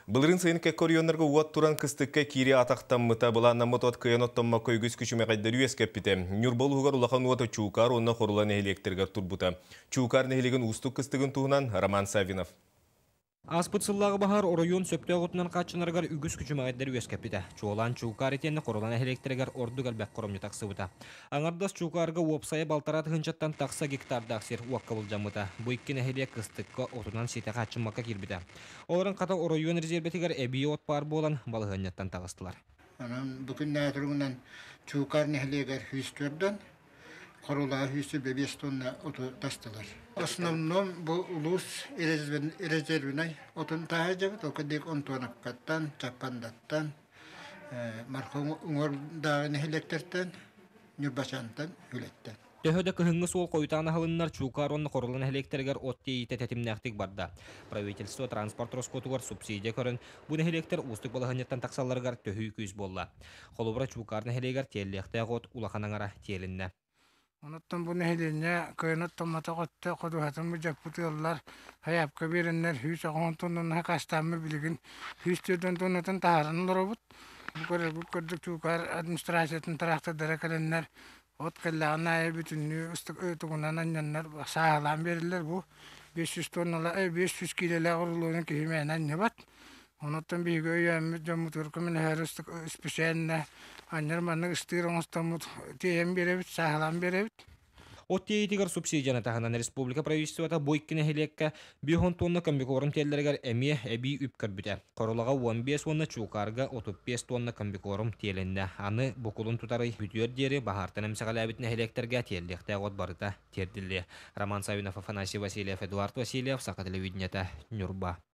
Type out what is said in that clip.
Былырыын сайын кэккэ оройуоннарга уот туран кыстыкка киири атахтаммыта, былааннаммыт от кыайан оттоммокко үгүс күчүмэҕэйдэри үөскэппитэ. Ньурба улууһугар улахан уот Чуукаар уонна Хорула нэһилиэктэригэр турбута. Чуукаар нэһилиэгин уустук кыстыгын туһунан Роман Саввинов. Ааспыт сыллааҕы баһаар оройуон сөптөөх отунан хааччынарыгар үгүс күчүмэҕэйдэр үөскэппитэ. Чуолаан Чуукаар итиэннэ Хорула нэһилиэктэригэр ордук элбэх хоромньу тахсыбыта. Аҥардас Чуукаарга уопсайа балтараа тыһыынчаттан тахса гектардаах сир уокка былдьаммыта. Бу икки нэһилиэк кыстыкка отунан ситэ хааччыммакка киирбитэ. Олорон хата оройуон резервэтигэр эбии от баар буолан балаһыанньаттан таҕыстылар. Онон бу күннээҕи туругунан Чуукаар нэһилиэгэр 104 Хорулаҕа 125 тонна оту тастылар. Основном бу улуус резервинай отун таһаайдьабыт, ол курдук Онтуонапкаттан, Чаппандаттан, Марха уҥуордааҕы нэһилиэктэртэн, Ньурбачаантан, Үлэттэн. Төһө да кыһыҥҥы суол хойутаан аһылыннар, Чуукаар уонна Хорула нэһилиэктэригэр от тиэйиитэ тэтимнээхтик барда. Правительство транспорт ороскуотугар субсидия көрөн, бу нэһилиэктэр уустук балаһыанньаттан тахсалларыгар төһүү күүс буолла. Холобура, Чуукаар нэһилиэгэр тиэллиэхтээх от улахан аҥара тиэлиннэ. Онуттан бу нэһилиэнньэ кыайан оттоммотох өттө ходуһатын мудьаппыт ыаллар хайаапка биэрэннэр 190 тоннаны хакастааммыт билигин 104 тоннатын таһааран олоробут. Бу көрөргүт курдук Чуукаар администрациятын тыраахтардара кэлэннэр от кэллэҕин аайы бүтүннүү тугунан анньаннар сааһылаан биэрэллэр. Бу 500 тоннала 500 киилэлээх урулуонун киһи мээнэ анньыбат. Онуттан биһиги өйөөммүт дьоммутугар көмөлөһөөрү исписээннэ анньар маннык ыстыыр оҥостоммут тиэйэн биэрэбит, сааһылаан биэрэбит. От тиэйиитигэр субсидияны таһынан республика правительствота бу икки нэһилиэккэ 50 тонна комбикорм тиэллэригэр эмиэ эбии үп көрбүтэ. Хорулаҕа 15 уонна Чуукаарга 35 тонна комбикорм тиэлиннэ. Аны букулун тутарый бүтүөр диэри баһаартан эмсэҕэлээбит нэһилиэктэргэ тиэллиэхтээх от барыта тиэрдиллиэ. Роман Савинов, Афанасий Васильев, Эдуард Васильев, Саха телевидениета, Ньурба.